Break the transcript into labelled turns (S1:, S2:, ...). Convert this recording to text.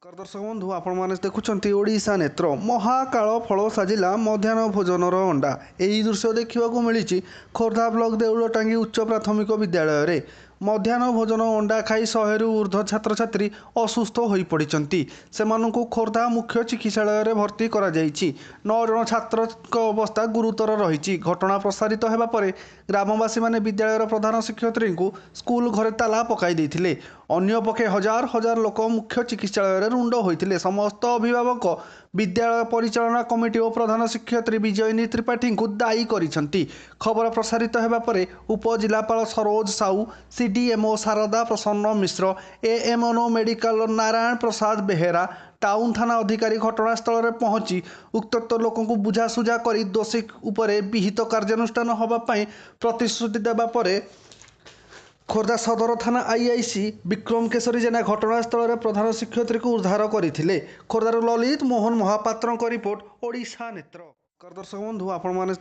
S1: ଦର୍ଶକ ବନ୍ଧୁ, ଆପଣମାନେ ଦେଖୁଛନ୍ତି ଓଡ଼ିଶା ନେତ୍ର। ମହାକାଳ ଫଳ ସାଜିଲା ମଧ୍ୟାହ୍ନ ଭୋଜନର ଅଣ୍ଡା। ଏହି ଦୃଶ୍ୟ ଦେଖିବାକୁ ମିଳିଛି ଖୋର୍ଦ୍ଧା ବ୍ଲକ ଦେଉଳଟାଙ୍ଗି ଉଚ୍ଚ ପ୍ରାଥମିକ ବିଦ୍ୟାଳୟରେ। ମଧ୍ୟାହ୍ନ ଭୋଜନ ଅଣ୍ଡା ଖାଇ 100ରୁ ଉର୍ଦ୍ଧ୍ୱ ଛାତ୍ରଛାତ୍ରୀ ଅସୁସ୍ଥ ହୋଇପଡ଼ିଛନ୍ତି। ସେମାନଙ୍କୁ ଖୋର୍ଦ୍ଧା ମୁଖ୍ୟ ଚିକିତ୍ସାଳୟରେ ଭର୍ତ୍ତି କରାଯାଇଛି। 9 ଜଣ ଛାତ୍ରଙ୍କ ଅବସ୍ଥା ଗୁରୁତର ରହିଛି। ଘଟଣା ପ୍ରସାରିତ ହେବା ପରେ ଗ୍ରାମବାସୀମାନେ ବିଦ୍ୟାଳୟର ପ୍ରଧାନ ଶିକ୍ଷୟିତ୍ରୀଙ୍କୁ ସ୍କୁଲ ଘରେ ତାଲା ପକାଇ ଦେଇଥିଲେ। ଅନ୍ୟପକ୍ଷେ ହଜାର ହଜାର ଲୋକ ମୁଖ୍ୟ ଚିକିତ୍ସାଳୟରେ ରୁଣ୍ଡ ହୋଇଥିଲେ। ସମସ୍ତ ଅଭିଭାବକ ବିଦ୍ୟାଳୟ ପରିଚାଳନା କମିଟି ଓ ପ୍ରଧାନ ଶିକ୍ଷୟିତ୍ରୀ ବିଜୟିନୀ ତ୍ରିପାଠୀଙ୍କୁ ଦାୟୀ କରିଛନ୍ତି। ଖବର ପ୍ରସାରିତ ହେବା ପରେ ଉପଜିଲ୍ଲାପାଳ ସରୋଜ ସାହୁ, ସିଡିଏମ୍ଓ ଶାରଦା ପ୍ରସନ୍ନ ମିଶ୍ର, ଏଏମ୍ଓ ମେଡିକାଲ ନାରାୟଣ ପ୍ରସାଦ ବେହେରା, ଟାଉନ ଥାନା ଅଧିକାରୀ ଘଟଣାସ୍ଥଳରେ ପହଞ୍ଚି ଉତ୍ତ୍ୟକ୍ତ ଲୋକଙ୍କୁ ବୁଝାସୁଝା କରି ଦୋଷୀ ଉପରେ ବିହିତ କାର୍ଯ୍ୟାନୁଷ୍ଠାନ ହେବା ପାଇଁ ପ୍ରତିଶ୍ରୁତି ଦେବା ପରେ ଖୋର୍ଦ୍ଧା ସଦର ଥାନା ଆଇଆଇସି ବିକ୍ରମ କେଶରୀ ଜେନା ଘଟଣାସ୍ଥଳରେ ପ୍ରଧାନ ଶିକ୍ଷୟିତ୍ରୀଙ୍କୁ ଉଦ୍ଧାର କରିଥିଲେ। ଖୋର୍ଦ୍ଧାରୁ ଲଲିତ ମୋହନ ମହାପାତ୍ରଙ୍କ ରିପୋର୍ଟ, ଓଡ଼ିଶା ନେତ୍ର। ଦର୍ଶକ ବନ୍ଧୁ, ଆପଣମାନେ